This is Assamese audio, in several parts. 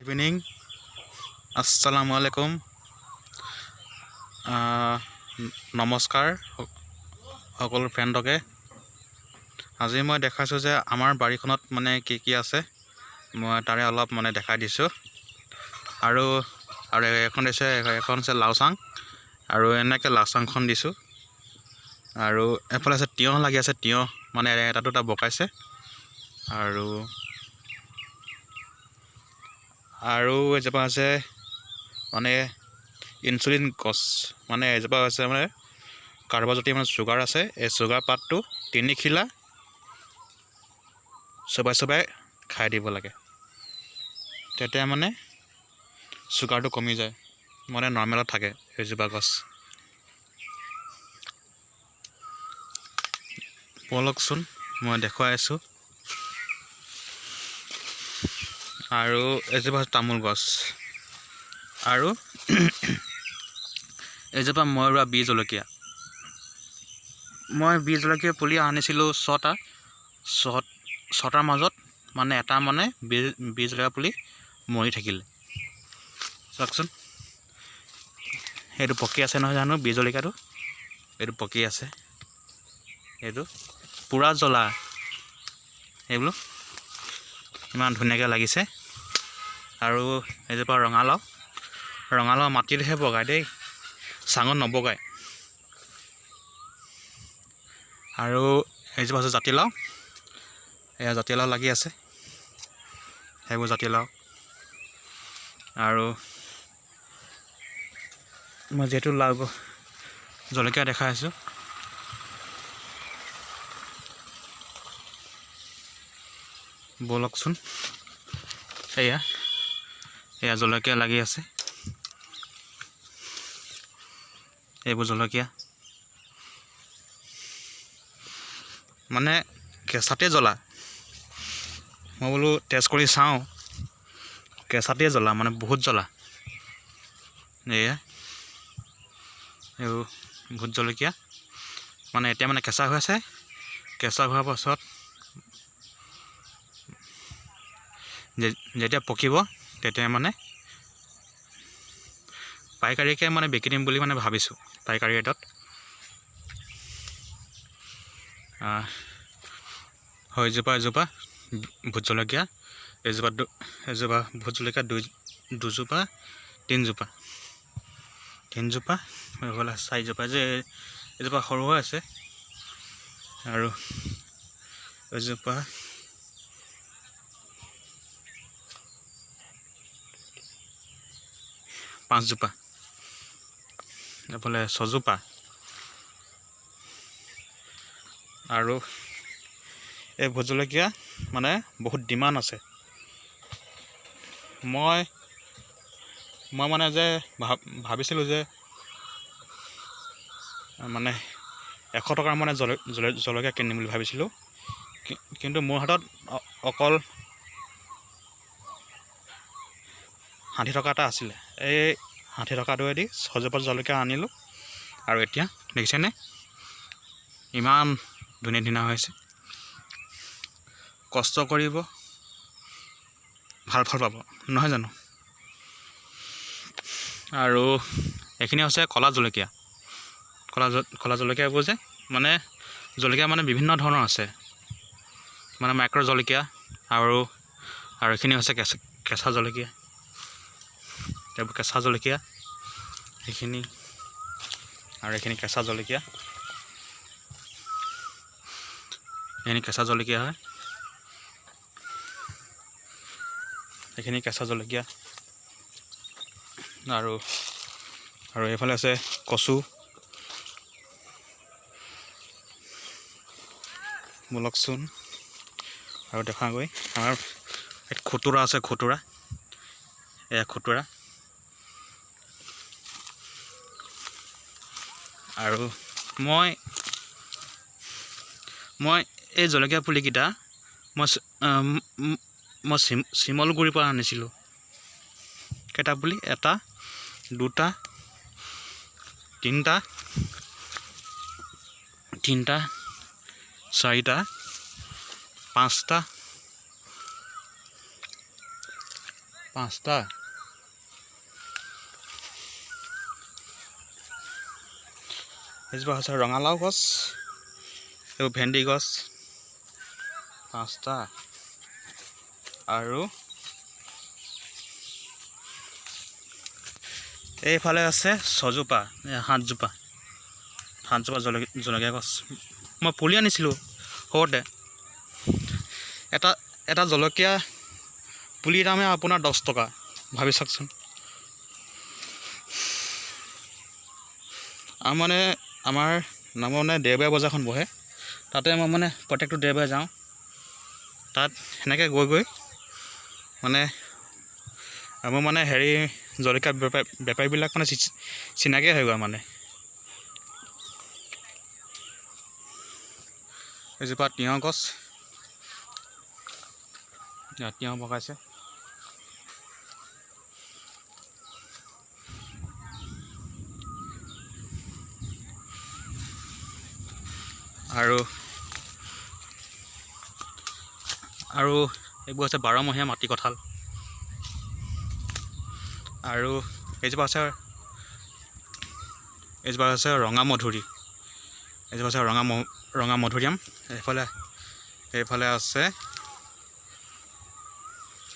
ইভিনিং, আসসালামু আলাইকুম, নমস্কাৰ সকলো ফ্ৰেণ্ডকে। আজি মই দেখাইছোঁ যে আমাৰ বাৰীখনত মানে কি কি আছে, মই তাৰে অলপ মানে দেখাই দিছোঁ। আৰু আৰু এখন দিছে, এখন আছে লাওচাং, আৰু এনেকৈ লাওচাংখন দিছোঁ। আৰু এফালে আছে তিয়ঁহ লাগি আছে, তিয়ঁহ মানে এটা দুটা বকাইছে। আৰু আৰু এজোপা আছে মানে ইনচুলিন গছ, মানে এজোপা আছে, মানে কাৰোবাৰ যদি মানে চুগাৰ আছে, এই চুগাৰ পাতটো 3 খিলা চোবাই চোবাই খাই দিব লাগে, তেতিয়া মানে চুগাৰটো কমি যায়, মানে নৰ্মেলত থাকে এইজোপা গছ। ব'লকচোন, মই দেখুৱাই আছোঁ। আৰু এজোপা তামোল গছ, আৰু এজোপা মই ৰোৱা বি জলকীয়া। মই বি জলকীয়া পুলি আনিছিলোঁ ছটা, ছটাৰ মাজত মানে এটা মানে বি বি জলকীয়া পুলি মৰি থাকিলে। চাওকচোন, সেইটো পকি আছে নহয় জানো? বি জলকীয়াটো এইটো পকি আছে, এইটো পূৰা জ্বলা। এইবোৰ ইমান ধুনীয়াকৈ লাগিছে। আৰু এজোপা ৰঙালাও। ৰঙালাও মাটিতহে বগায় দেই, চাঙত নবগায়। আৰু এজোপা আছে জাতিলাও, এয়া জাতিলাও লাগি আছে, সেইবোৰ জাতিলাও। আৰু মই যিহেতু লাও জলকীয়া দেখাই আছোঁ, ব'লকচোন। এয়া এয়া জলকীয়া লাগি আছে, এইবোৰ জলকীয়া মানে কেঁচাতে জ্বলা। মই বোলো টেষ্ট কৰি চাওঁ, কেঁচাতে জ্বলা, মানে বহুত জ্বলা। এয়া এইবোৰ ভোট জলকীয়া, মানে এতিয়া মানে কেঁচা হৈ আছে। কেঁচা হোৱাৰ পাছত যেতিয়া পকিব, তেতিয়া মানে পাইকাৰীকে মানে বিকি দিম বুলি মানে ভাবিছোঁ, পাইকাৰী ৰেটত। হয়, এজোপা এজোপা ভোট জলকীয়া, এজোপা এজোপা ভোট জলকীয়া, দুই দুজোপা, তিনিজোপা, তিনিজোপা, এইফালে চাৰিজোপা যে এজোপা সৰু হৈ আছে। আৰু এজোপা, পাঁচজোপা, এইফালে ছজোপা। আৰু এই ভোট জলকীয়া মানে বহুত ডিমাণ্ড আছে। মই মই মানে যে ভাবিছিলোঁ যে মানে 100 টকাৰ মানে জলকীয়া কিনিম বুলি ভাবিছিলোঁ, কিন্তু মোৰ হাতত অকল 60 টকা এটা আছিলে। এই 60 টকাটোৱেদি ছজোপা জলকীয়া আনিলোঁ। আৰু এতিয়া দেখিছেনে, ইমান ধুনীয়া ধুনীয়া হৈছে। কষ্ট কৰিব, ভাল ফল পাব, নহয় জানো? আৰু এইখিনি হৈছে ক'লা জলকীয়া। ক'লা জলকীয়াবোৰ যে মানে জলকীয়া মানে বিভিন্ন ধৰণৰ আছে, মানে মাইক্ৰ' জলকীয়া। আৰু আৰু এইখিনি হৈছে কেঁচা কেঁচা জলকীয়া, এইবোৰ কেঁচা জলকীয়া সেইখিনি। আৰু এইখিনি কেঁচা জলকীয়া, এইখিনি কেঁচা জলকীয়া হয়, এইখিনি কেঁচা জলকীয়া। আৰু আৰু এইফালে আছে কচু। ব'লকচোন আৰু দেখাগৈ। আমাৰ ইয়াত খুতুৰা আছে, খুতুৰা, এয়া খুতুৰা। আৰু মই মই এই জলকীয়া পুলিকেইটা মই মই চিমলগুৰিৰ পৰা আনিছিলোঁ। কেইটা পুলি? এটা, দুটা, তিনিটা, তিনিটা, চাৰিটা, পাঁচটা, পাঁচটা। এইজোপা হৈছে ৰঙালাও গছ, এইবোৰ ভেন্দি গছ, পাঁচটা। আৰু এইফালে আছে ছজোপা, সাতজোপা, সাতজোপা জলকীয়া গছ। মই পুলি আনিছিলোঁ সৰুতে। এটা এটা জলকীয়া পুলিৰ দামে আপোনাৰ 10 টকা, ভাবি চাওকচোন। আৰু মানে আমাৰ নামৰ মানে দেওবাৰে বজাৰখন বহে, তাতে মই মানে প্ৰত্যেকটো দেওবাৰে যাওঁ। তাত সেনেকৈ গৈ গৈ মানে মোৰ মানে হেৰি জলকীয়া বেপাৰীবিলাক মানে চিনাকিয়ে হৈ গ'ল মানে। এজোপা তিয়ঁহ গছ, তিয়ঁহ বগাইছে। আৰু আৰু এইবোৰ হৈছে বাৰমহীয়া মাটি কঁঠাল। আৰু এইজোপা আছে ৰঙা মধুৰি, এইজোপা আছে ৰঙা মধুৰিআম। এইফালে আছে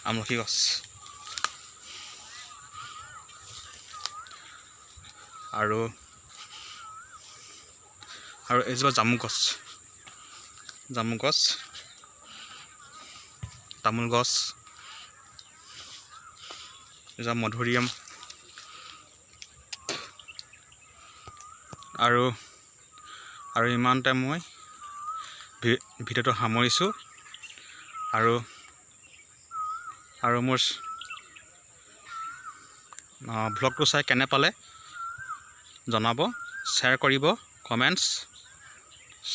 আমলখি গছ। আৰু আৰু এইজোপা জামু গছ, জামু গছ, তামোল গছ, এজোপা মধুৰিআম। আৰু আৰু ইমানতে মই ভিডিঅ'টো সামৰিছোঁ। আৰু আৰু মোৰ ভ্লগটো চাই কেনে পালে জনাব, শ্বেয়াৰ কৰিব, কমেণ্টছ,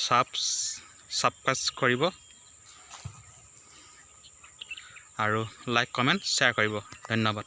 ছাবস্ক্ৰাইব কৰিব আৰু লাইক, কমেণ্ট, শ্বেয়াৰ কৰিব। ধন্যবাদ।